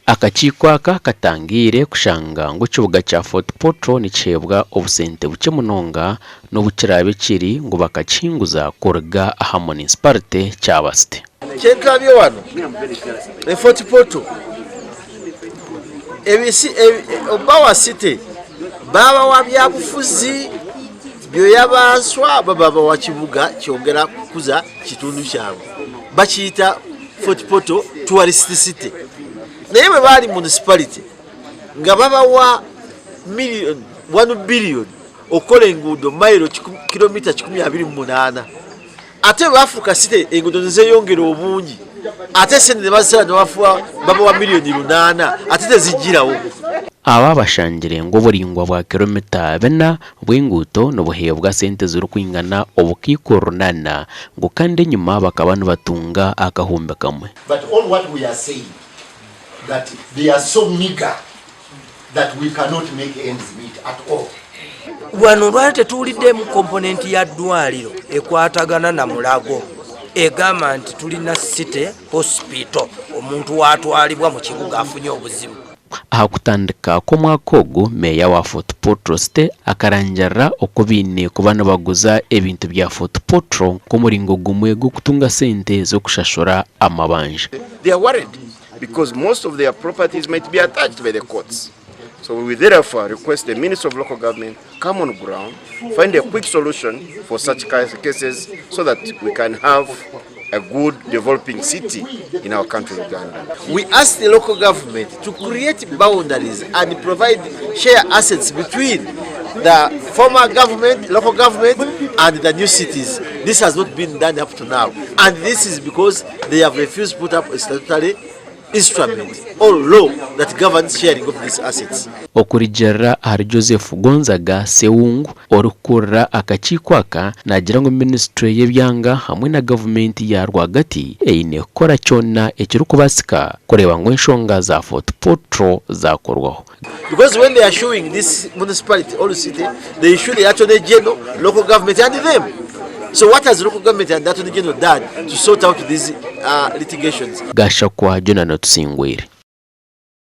Akakiiko aka katangiire kushanga ngu ekibuga kya Fort Portal nikiheebwa obusente bukye munonga n'obu kiraabe kiri ngu bakakihinguza kuruga aha munisiparite kyaba site. Kyenturabye wano e Fort Portal obubawa city babawa byabufuzi byoya banswa babawa kibuga kyongera kukuza kitundu kyabwe bakiyita Fort Portal tourist city naye bwebaali municipality nga babawa million 1 billion okukora enguudo mailo kilomita 128 Ate bwebafuuka city enguudo nizeyongera obungi ate esente nibazisara nibabafuha babawa miriyoni runana ate tezijiraho. Aba bashangire ngu oburaingwa bwa kiromita bina bw'enguuto nibuheebwa sente zirikwingana obukaikuru runana ngu kandi enyima bakaba nibatunga akahumbi kamwe. But all what we are saying that they are so meager that we cannot make ends meet at all. Wano lwali tetuwuliddemu komponenti ya ddwaliro ekwatagana na Mulago egamba nti tulina City Hospital omuntu w'atwalibwa mu kibuga afunye obuzibu. Aha kutandika kw'omwaka ogu, Meeya wa Fort Portal City akarangirira oku baine kuba nibaguza ebintu bya Fort Portal nk'omuringo gumwe gw'okutunga sente z'okushashura amabanja. They are worried because most of their properties might be attached by the courts. So we therefore request the Minister of Local Government come on ground, find a quick solution for such cases so that we can have a good developing city in our country Uganda. We ask the local government to create boundaries and provide share assets between the former government, local government and the new cities. This has not been done up to now. And this is because they have refused to put up a statutory instrument or law that governs sharing of these assets. Okurugiirira ahari Joseph Gonzaga Ssewungu orikukurira akakiiko aka naagira ngu minisiture y'ebyanga hamwe na gavumenti ya rwagati eine kukora kyona ekirikubaasika kureeba ngu enshonga za Fort Portal zaakorwaho. Because when they are showing this municipality or city, they show the attorney general, local government and them. So what has local government and the attorney general done to sort out these uh, litigations? Gashakwa Jonah Tusingwire.